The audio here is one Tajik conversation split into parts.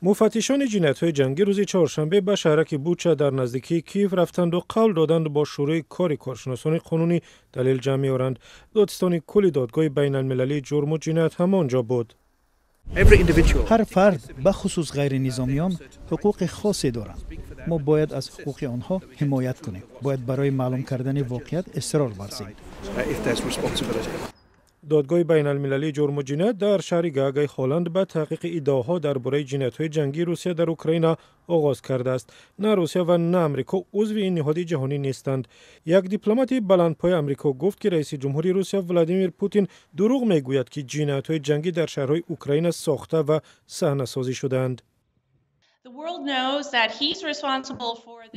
Муфаттишони ҷиноятҳои ҷангӣ рӯзи чоршанбе ба шаҳраки Буча дар наздикии Киев рафтанду қавл доданд, бо шурӯи кори коршиносони қонунӣ далел ҷамъ меоранд. Додситони кулли Додгоҳи байналмилалии ҷурму ҷиноят ҳамон ҷо буд. Ҳар фард, бахусус ғайринизомиён, ҳуқуқи хосе доранд. Мо бояд аз ҳуқуқи онҳо ҳимоят кунем, бояд барои маълум кардани воқеият исрор варзем. Додгоҳи байналмилалии ҷурму ҷиноят дар шаҳри Гаагаи Холланд ба таҳқиқи иддаоҳо дар бораи ҷиноятҳои ҷангии Русия дар Украина оғоз кардааст. На Русия ва на Амрико узви ин ниҳоди ҷаҳонӣ нестанд. Як дипломати баландпояи Амрико гуфт, ки раиси ҷумҳури Русия Владимир Путин дурӯғ мегӯяд, ки ҷиноятҳои ҷангӣ дар шаҳрҳои Украина сохта ва саҳнасозӣ шудаанд.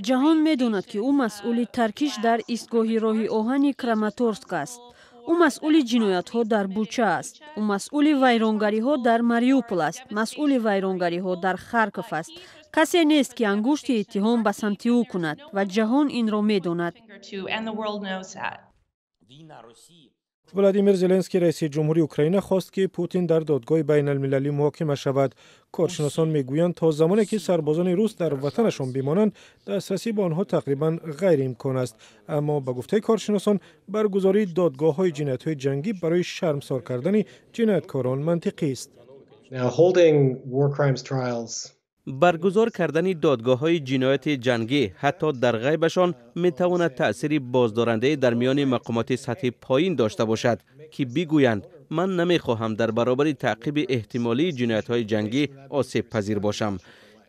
Ҷаҳон медонад, ки ӯ масъули таркиш дар истгоҳи роҳи оҳани Краматорск аст. Ӯ масъули ҷиноятҳо дар Буча аст. Ӯ масъули вайронгариҳо дар Мариупол аст, масъули вайронгариҳо дар Харков аст. Касе нест, ки ангушти иттиҳом ба самти ӯ кунад, ва ҷаҳон инро медонад. Владимир Зеленский, раиси ҷумҳури Украина, хост, ки Путин дар додгоҳи байналмилалӣ муҳокима шавад. Коршиносон мегӯянд, то замоне ки сарбозони рус дар ватанашон бимонанд, дастрасӣ ба онҳо тақрибан ғайриимкон аст. Аммо ба гуфтаи коршиносон, баргузории додгоҳҳои ҷиноятҳои ҷангӣ барои шармсор кардани ҷинояткорон мантиқӣ аст. Баргузор кардани додгоҳҳои ҷинояти ҷангӣ ҳатто дар ғайбашон метавонад таъсири боздорандае дар миёни мақомоти сатҳи поин дошта бошад, ки бигӯянд: «Ман намехоҳам дар баробари таъқиби эҳтимолии ҷиноятҳои ҷангӣ осебпазир бошам».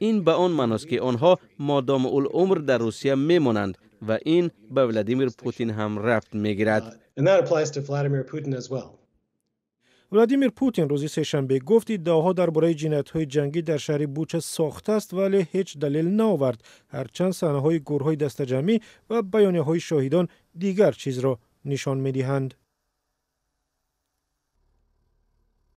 Ин ба он маъност, ки онҳо модомулумр дар Русия мемонанд, ва ин ба Владимир Путин ҳам рабт мегирад. Владимир Путин рӯзи сешанбе гуфт, иддаоҳо дар бораи ҷиноятҳои ҷангӣ дар шаҳри Буча сохтааст, вале ҳеҷ далел наовард, ҳарчанд саҳнаҳои гурҳои дастаҷамъӣ ва баёнияҳои шоҳидон дигар чизро нишон медиҳанд.